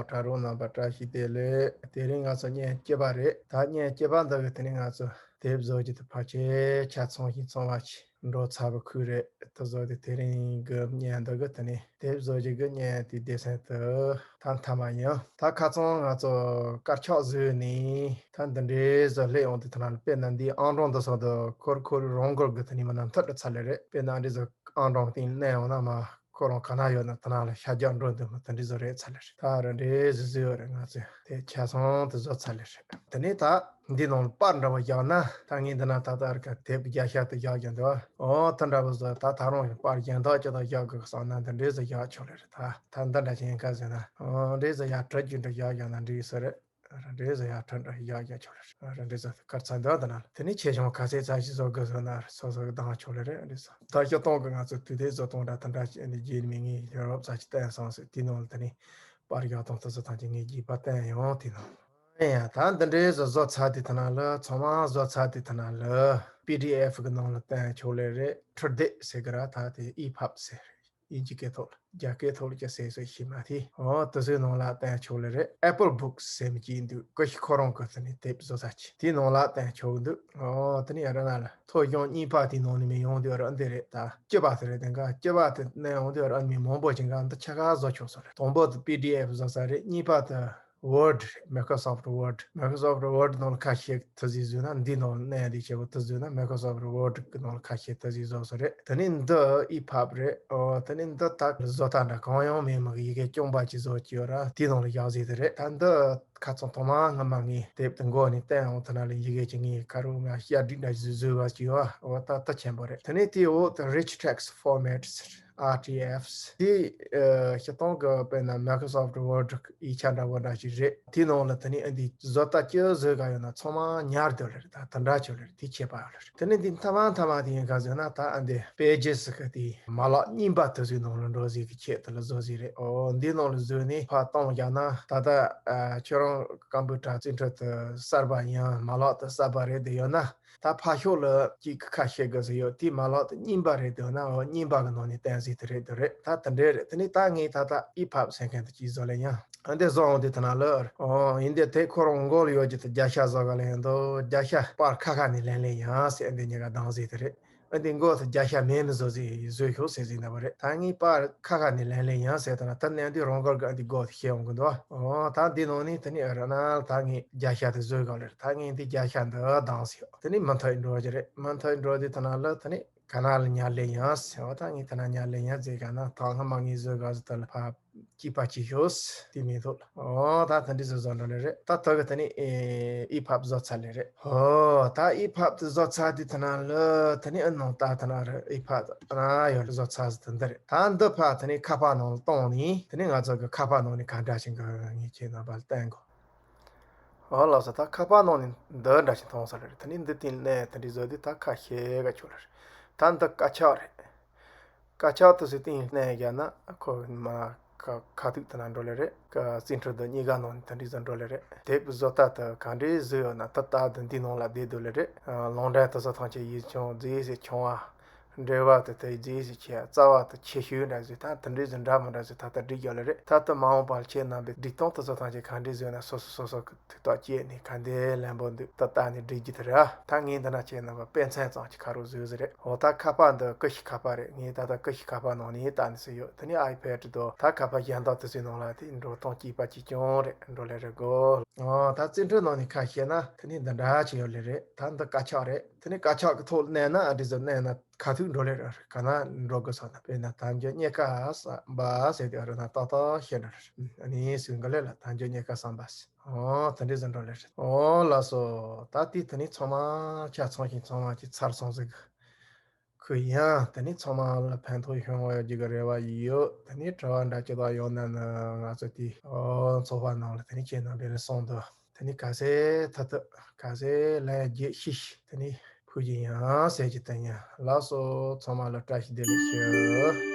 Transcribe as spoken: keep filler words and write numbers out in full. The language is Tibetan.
དྲ་གྲོགས་རྣམ་པ་བཀྲ་ཤིས་བདེ་ལེགས། དེ་རིང་ང་ཚོ་བརྙན་བཅུ་པ་རེད། ད་བརྙན་བཅུ་པ་འདི་གི་དེ་ནི་ང་ཚོ་དེབ་བཟོ་རྒྱུ་དེ་ཕལ་ཆེར་ཆ་ཚང་ཞིང་ཚང་བ་ཞིག་འགྲོ་ཚར་བ་ཁུལ་རེད། དེ་བཟོ་དེ་དེ་རིང་གི་བརྙན་འདི་གི་དེ་ནི་དེབ་བཟོ་རྒྱུ་གི་བརྙན་དེ་སྡེ་ཚན་དུ་ད་མཐའ་མ་ཡིན། ད་ཁ་རྩང་ང་ཚོ་དཀར་ཆག་བཟོས་ནས་ད་འདི་འདྲའི་བཟོ་སླེབས་ཡོང་དུས་དེ་ན་དཔེར་ན་འདི་ཨང་གྲངས་འདི་སོགས་འདི་ཁོར་ཁོར་རང་འགུལ་གི་དེ་ནི་མི་སྣ་མཐུད་དུ་ཚར་ལེ་རེད། དཔེར་ན་འདི་བཟོ་ཨང་གྲངས་སྟེང་གནས་ཡོང་ན་མ་ཁོ་རང་ག་ན་ཡོད་ན་དེ་ན་ལ་ཤ་རྒྱགས་འགྲོ་འདུག་མི་དེ་འདྲ་བཟོ་རེད་ཚར་ལེ་རེད། ད་ར་འདྲའི་བཟོ་བཟོས་ཡོད་རེད། ང་ཚོས་དེ་ཆ་ཚང་དུ་བཟོ་ཚར་ལེ་རེད། དེ་ནས་ད་འདི་ནང་ལ་པར་འདྲ་བ་བཞག་ན་ད་ངས་འདི་ན་ད་ལྟ་ར་ག་དེབ་བརྒྱ་ཤ་དུ་བཞག་རྒྱུ་འདུག་ཨོ་དེ་འདྲ་བ་བཟོ་ད་ད་རུང་པར་གཞན་དག་ཅིག་དང་བཞག་དགོས་བསམ་ན་འདི་འདྲའི་བཟོ་བཞག་ཆོག་ལེ་རེད། ད་ད་འདི་འདྲ་ཅན་ག་ཟེར་ན་ཨོ་འདྲའི་བཟོ་ཡ་གྲུ་རྒྱུ་འདྲ་བཞག་བཞག་ན་འགྲིག་ས་རེད། ར་འདྲེ་ཟ་ཡ་ཁྲ་འདྲ་ཡ་ཡ་ཆོ་ར་འདྲེ་ཟ་ཁར་ཚ་འདྲ་འདྲ་ན་དེ་ནི་ཆེ་ཆུང་ཁ་ཟས་ཚ་ཞིག་བཟོ་དགོས་ཟེར་ན་སོ་སོ་གི་དང་ཆོ་ལེ་རེད། འདྲེ་ཟ་ད་ཤོ་གཏོང་གི་ང་ཚོ་དུས་དེབ་བཟོ་གཏོང་འདྲ་དེ་འདྲ་ཞིག་ནི་རྗེས་མི་ངའི་ཡོ་རོབ་ས་ཞིག་བསྟན་སོང་ཟེར། དེའི་ནང་ལ་དེ་ནི་པར་ཡག་གཏོང་དུ་བཟོ་ཐང་ཅིག་ངའི་རྗེས་པ་བསྟན་ཡོང་དེ་ནང་ཨེ་ཡ་ད་འདི་འདྲའི་བཟོ་བཟོ་ཚ་དེ་དེ་ན་ལ་ཚང་མ་བཟོ་ཚ་དེ་དེ་ན་ལ་པི་ཌི་ཨེཕ་གི་ནང་ལ་བསྟན་ཆོ་ལེ་རེད། ཁྲི་སྡེ་ཟེར་གི་ར་ད་དེ་ཨི་ཕབ་ཟེར། དབྱིན་ཇི་སྐད་ཐོག་ལ་རྒྱ་སྐད་ཐོག་ལ་ཅི་ཟེར་ཟེར་ཤེས་མ་ཐེ། ཨོ་དེ་ཚོའི་ནང་ལ་བསྟན་ཆོག་ལེ་རེད། Apple Books ཟེར་མི་གཅིག་འདུག་ཀ་ཤི་ཁོ་རང་གི་ཟེར་ནས་དེབ་བཟོ་ས་ཆེ་དེའི་ནང་ལ་བསྟན་ཆོག་འདུག་ཨོ་དེ་ནས་ཡ་ར་ན་ལ་ཐོ་གཞུང་གཉིས་པ་དེའི་ནང་ནས་མི་ཡོང་དུས་ར་འདི་རེད། ད་བཅུ་པ་དེ་རེད། དེ་འགའ་བཅུ་པ་དེ་ནས་ཡོང་དུས་ར་མི་མང་པོ་ཅིག་འགའ་འདི་ཆ་ག་བཟོ་ཆོག་ས་རེད། དང་པོ་དེ་པི་ཌི་ཨེཕ་བཟོ་ས་རེད། གཉིས་པ་དེ་Word Microsoft Word Microsoft Word ནང་ལ་ཁ་ཤས་དེ་ཟིག་བཟོས་ན་འདི་ནང་ལ་གནས་འདི་ཆེ་བོ་དེ་བཟོས་ན་Microsoft Word གི་ནང་ལ་ཁ་ཤས་དེ་ཟིག་བཟོ་ས་རེད། དེ་ནས་འདི་ཨི་ཕབ་རེད། ཨོ་དེ་ནས་འདི་དག་བཟོ་ལྟ་འདྲ་གང་ཡང་མེད་མི་གི་ཡི་གེ་རྐྱང་པ་ཅིག་བཟོ་གི་ཡོད་ར་དེའི་ནང་ལ་བཞག་ཟིག་དེ་རེད། ད་འདི་ཁ་ཚང་ཐོག་མ་སྔ་མ་ངས་དེབ་དེ་མགོ་ནས་བསྟན་འོང་དེ་ན་ལ་ཡི་གེ་ཅིག་ངས་ཁ་རུ་ང་ཤ་སྒྲིག་འདྲ་བཟོས་བཟོས་བ་ཅིག་ཡོད། ཨོ་ད་ད་ཆེན་པོ་རེད། དེ་ནས་དེའི་འོག་ཏུ་Rich Text Format ཟེར། ཨར་ཊི་ཨེཕ་དེ་ཤི་སྟོང་གི་དཔེར་ན་Microsoft Word ཡིག་ཆ་འདྲ་བོ་འདྲ་ཞིག་རེད། དེའི་ནང་ལ་དེ་ནི་ཨ་འདི་བཟོ་ལྟ་ཅི་བཟོས་ག་ཡོད་ན་ཚང་མ་ཉར་འདུག་ལེ་རེད། ད་དེ་འདྲ་ཆོ་ལེ་རེད། དེ་ཁྱད་པར་ཡོད་ལེ་རེད། དེ་ནི་འདི་མཐའ་མ་མཐའ་མ་དེ་ཡིན་ག་ཟེར་ན་ད་ཨ་འདི་Pages གི་དེ་མ་ལག་རྙིང་པ་དེ་ཚོའི་ནང་ལ་འགྲོ་ཟིག་གི་ཆེད་དུ་ལ་བཟོ་ཟིག་རེད། ཨོ་འདིའི་ནང་ལ་བཟོས་ནས་ཕར་གཏོང་བཞག་ན་ད་ལྟ་ཨ་ཁྱོད་རང་ཀམ་པུ་ཊར་རྩིས་འཕྲུལ་དེ་གསར་པ་ཡིན་མ་ལག་དེ་གསར་པ་རེད་དེ་ཡོད་ན། ད་ཕར་ཕྱོགས་ལ་གཅིག་གི་ཁ་ཤས་ག་ཟེར་ཡོད། དེ་མ་ལག་དེ་རྙིང་པ་རེད་འདུག་ན་འོ་རྙིང་པ་གི་ནང་ནས་བསྟན་ཟིག་དེ་རེད་དེ་རེད། ད་དེ་འདྲས་རེད། དེ་ནས་ད་ངས་ད་ལྟ་ཨི་ཕབ་ཟེར་མཁན་དེ་གཅིག་བཟོ་ལེ་ཡང་ཨ་འདི་བཟོ་འོང་དུས་ད་ན་ལ་ཨོ་ཡིན་དེ་དེ་ཁོ་རང་མགོ་ལ་ཡོད་ཀྱི་དེ་བརྒྱ་ཤ་བཟོ་ག་ལེ་ཡང་འདུག་བརྒྱ་ཤ་པར་ཁ་ཁ་ནས་ལེན་ལེ་ཡང་ཟེར་ཨ་འདི་གཉིས་ཀ་བདམས་ཟིག་དེ་རེད། ཨ་འདི་མགོ་དེ་བརྒྱ་ཤ་མེད་མི་བཟོ་ཟིག་བཟོས་ཤོག་ཟེར་ཟིག་ན་བ་རེད། ད་ངས་པར་ཁ་ཁ་ནས་ལེན་ལེ་ཡང་ཟེར་ད་ན་ད་ནས་འདི་རང་གར་ག་འདི་མགོ་དེ་ཤེས་འོང་གི་འདུག་ཨོ་ད་འདི་ནང་ནས་དེ་ནས་ཨ་ར་ན་ད་ངས་བརྒྱ་ཤ་དེ་བཟོས་ག་ལེ་རེད། ད་ངས་འདི་བརྒྱ་ཤ་འདི་བདམས་ཟིག་དེ་ནི་མུ་མཐུད་འགྲོ་རྒྱུ་རེད། མུ་མཐུད་འགྲོ་དུས་ད་ན་ལ་དེ་ནི་ག་ན་ལ་ཉར་ལེ་ཡང་ཟེར་བ། ད་ངས་ད་ན་ཉར་ལེ་ཡང་ཟེར་ག་ན་ད་སྔ་མ་ངས་བཟོས་ག་ཟེར་ད་ལ་ཕ་སྐྱིད་པ་སྐྱིད་ཤོས་དེ་མི་འདུག་ཨོ་ད་ད་འདི་བཟོ་བཟོ་འགྲོ་ལེ་རེད། ད་ད་གི་ད་ནི་ཨི་ཕབ་བཟོ་ཚར་ལེ་རེད། ཨོ་ད་ཨི་ཕབ་དེ་བཟོ་ཚར་དུས་ད་ན་ལ་ད་ནི་ཨ་ནང་ད་ད་ན་རེད། ཨི་ཕབ་ད་ན་ཡོད་བཟོ་ཚར་ཟེར་ད་འདི་རེད། ད་འདི་ཕ་ད་ནི་ཁ་པར་ནང་ལ་གཏོང་ནི་ད་ནི་ང་ཚོ་གི་ཁ་པར་ནང་ནས་ག་འདྲ་ཞིག་གི་ངས་ཁྱེད་རྣམ་པ་ལ་བསྟན་གོ་ཨོ་ལགས་སོ། ད་ཁ་པར་ནང་ནས་འདི་འདྲ་ཞིག་མཐོང་ས་རེད། ད་ནི་འདི་སྟེང་ནས་དེ་འདྲའི་བཟོ་དུས་ད་ཁ་ཤས་ག་ཆོག་ལེ་རེད། ད་འདི་དཀར་ཆག་རེད། དཀར་ཆག་དེ་ཚོའི་སྟེང་ནས་བརྒྱབ་ན་ཁོ་མ་ཁ་ཁ་ཐུག་དེ་ན་འགྲོ་ལེ་རེད། ཀ་རྩིས་འཕྲུལ་དང་གཉིས་ཀ་ནང་ནས་དེ་འདྲའི་བཟོ་འགྲོ་ལེ་རེད། དེབ་བཟོ་ལྟ་དེ་ག་འདྲའི་བཟོས་ཡོད་ན་ད་ལྟ་དེ་འདི་ནང་ལ་བསྡད་འདུག་ལེ་རེད། ཨ་ལུང་འདྲེན་དེ་ཚོ་ཐམས་ཅད་ཡིད་ཆུང་རྫིག་ཟེར་ཆུང་བ། འབྲེལ་བ་དེ་དེ་རྫིག་ཟེར་ཆེ་རྩ་བ་དེ་ཆེ་ཤོས་འདྲ་ཟེར། ད་དེ་འདྲའི་བཟོ་འདྲ་མི་འདྲ་ཟེར་ད་ལྟ་སྒྲིག་རྒྱུ་ལེ་རེད། ད་ལྟ་མ་འོངས་པར་ཁྱེད་རྣམ་པས་སྒྲིག་སྟངས་དེ་ཚོ་ཐམས་ཅད་ག་འདྲའི་བཟོས་ན་སོ་སོ་སོ་སོ་གི་ཐུགས་ཐག་བཅད་ནས་ག་འདྲའི་ལན་པོ་འདུག་ད་ལྟ་ནས་སྒྲིག་རྒྱུ་དེ་རེད། ཨ་ད་ངས་འདི་ན་ཁྱེད་རྣམ་པ་དཔེ་མཚོན་ཙམ་ཅིག་ཁ་རོག་བཟོས་ཟེར་རེད། འོ་ད་ཁ་པར་འདི་ཀི་ཤི་ཁ་པར་རེད། ངས་ད་ལྟ་ཀི་ཤི་ཁ་པར་ནང་ནས་ལྟ་ནས་ཟེར་ཡོད། དེ་ནས་ཨའི་ཕེ་ཌི་དོ་ད་ཁ་པར་གཞན་དག་དེ་ཚོའི་ནང་ལ་དེ་འགྲོ་སྟངས་སྐྱིད་པ་སྐྱིད་ཀྱང་རེད། འགྲོ་ལེ་རེད་གོ། ཨོ་ད་རྩིས་འཕྲུལ་ནང་ནས་ཁ་བཤད་ན་དེ་ནས་འདི་འདྲ་ཅིག་ཡོད་ལེ་རེད། ད་འདི་དཀར་ཆག་རེད། དེ་ནས་དཀར་ཆག་གི་ཐོག་ལ་མནན་ན་ཨ་འདྲི་ཟེར་མནན་ན་ཁ་ཐུག་འགྲོ་ལེ་རེད། ག་ན་འགྲོ་དགོས་ས་ན་དཔེར་ན་དལ་འབྱོར་རྙེད་དཀའ་བསམ་པ་ཟེར་དེ་ཨ་རུ་ན་ཏག་ཏག་བཤད་འགྲོ་ལེ་རེད། ཨ་ནི་སུས་འགའ་ལེ་ལ་དལ་འབྱོར་རྙེད་དཀའ་བསམ་པ་ཟེར། ཨོ་དེ་འདྲ་ཟེར་འགྲོ་ལེ་རེད། ཨོ་ལགས་སོ། ད་དེ་དེ་ནས་ཚང་མ་ཆ་ཚང་ཞིང་ཚང་མ་ཅིག་ཚར་སོང་ཟིག་ཁོས་ཡང་དེ་ནས་ཚང་མ་ལ་ཕན་ཐོགས་ཡོང་བ་ཡོད་རྒྱུ་གི་རེ་བ་ཡོད། དེ་ནས་དྲི་བ་འདྲ་ཅི་དག་ཡོང་ན་ནི་ང་ཚོ་དེ་ཨོ་ཚོགས་པ་ནང་ལ་དེ་ནས་ཁྱེད་རྣམ་པས་ལ་གསུངས་འདུག་དེ་ནས་ག་ཚད་ཐུབ་ཐུབ་ག་ཚད་ལན་རྒྱས་ཤིག་ཤིག་དེ་ནས་ཕུལ་གྱི་ཡིན་ཟེར་གྱི་དེ་ཡིན། ལགས་སོ། ཚང་མ་ལ་བཀྲ་ཤིས་བདེ་ལེགས་ཞུ།